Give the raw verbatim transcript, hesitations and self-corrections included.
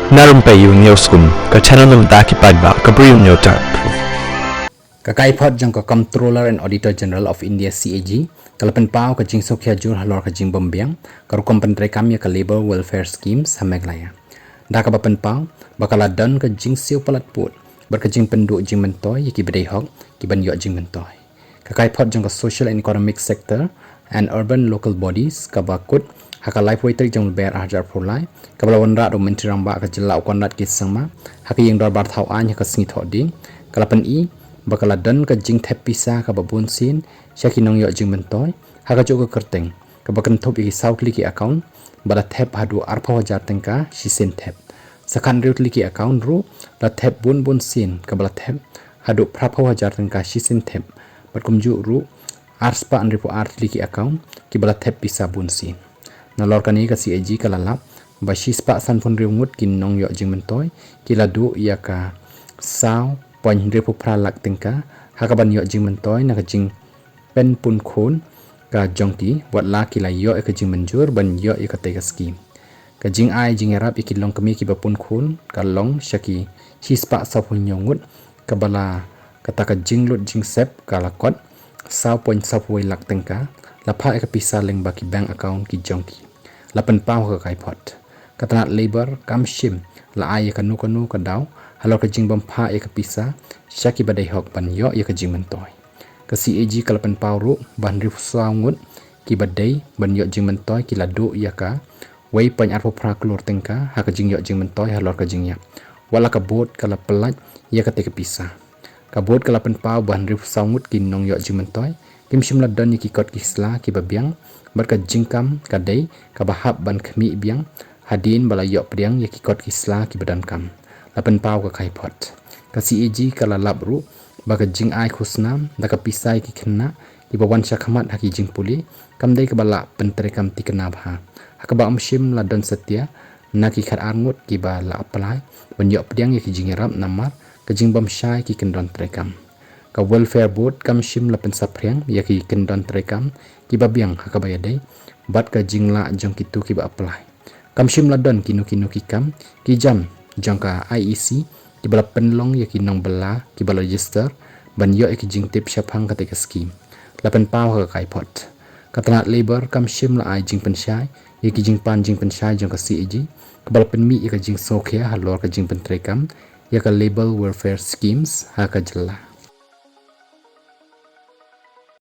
Na Rympei U News Kum, ka channel na bynta ki paidbah ka Bri U News Tap. Ka kaiphod jong ka Comptroller and Auditor General of India, C A G, ka la pynpaw ka jingsngewkhia jur halor ka jingbym biang ka rukom pyntreikam ïa ka Labour Welfare Schemes ha Meghalaya. Da kaba pynpaw ba ka la don ka jingsiew palat pud bad ka jingpynduh jingmyntoi ïa ki badei hok ki ban ïoh jingmyntoi. Ka kaiphod jong ka Social and Economic Sector and Urban Local Bodies kaba kut ha ka laiphew tarik jong u Lber ar hajar arphew lai, kaba la wanrah da u Myntri Rangbah ka jylla u Conrad K Sangma ha ka ïing dorbar thaw aiñ ha ka sngi Thohdieng, ka la pyni ba ka la don ka jingthep pisa kaba bun sien sha ki nongïoh jingmyntoi ha kajuh ka kyrteng kaba kynthup ïa ki saw tylli ki account ba la thep haduh arphew hajar tyngka shisien thep. Sa khathynriew tylli ki account ruh la thep bun bun sien kaba la thep haduh phraphew hajar tyngka shisien thep. Bad kumjuh ruh arspah hynriewphew ar tylli ki account kiba la thep pisa bun sien. Nalor kane ka C A G ka la lap ba shispah sanphew hynriew ngut ki nongïoh jingmyntoi ki la duh ïa ka saw point hynriewphew phra lak tyngka ha kaban ïoh jingmyntoi na ka jingpynpunkhun ka jong ki, wat la ki la ïoh ïa ka jingmynjur ban ïoh ïa katei ka skim. Ka jingai jingïarap ïa ki longkmie kiba punkhun ka long sha ki shispah sawphew hynñiew ngut, kaba la kata ka jinglut jingsep ka la kot saw point sawphew wei lak tyngka, la phah ïa ka pisa lyngba ki bank account ki jong ki. La pynpaw ha ka kaiphod, ka tnat Labour kam shym la ai ïa kano kano ka daw halor ka jingbym phah ïa ka pisa sha ki badei hok ban ïoh ïa ka jingmyntoi. Ka C A G ka la pynpaw ruh ba hynriewphew saw ngut kiba dei ban ïoh jingmyntoi ki la duh ïa ka wei point arphew phra klur tyngka ha ka jingïoh jingmyntoi halor ka jingïap, wat la ka Board ka la pyllait ïa katei ka pisa. Ka Board ka la pynpaw ba hynriewphew saw ngut ki nongïoh jingmyntoi kim shym la don ïa ki kot ki sla kiba biang bad ka jingkam ka dei kaba hap ban khmih biang hadien ba la ïoh pdiang ïa ki kot ki sla kiba donkam. La pynpaw ka kaiphod, ka C A G ka la lap ruh ba ka jingai khusnam da ka pisa ïa ki khynnah kiba wan shakhmat ha ki jingpule kam dei kaba la pyntreikam thikna bha, ha kaba ym shym la don satia na ki khatar ngut kiba la apply ban ïoh pdiang ïa ki jingïarap namar ka jingbym shai ki kyndon treikam. Ka Welfare Board kam shym la pynsaphriang ïa ki kyndon treikam kiba biang ha kaba ïadei bad ka jinglah jong kito kiba apply. Kam shym la don kino kino ki kam ki jam jong ka I E C kiba la pynlong ïa ki nongbylla kiba la register ban ïoh ïa ki jingtip shaphang katei ka skim. La pynpaw ha ka kaiphod, ka tnat Labour kam shym la ai jingpynshai ïa ki jingpan jingpynshai jong ka C A G kaba la pynmih ïa ka jingsngewkhia halor ka jingpyntreikam ïa ka Labour Welfare Schemes ha ka jylla.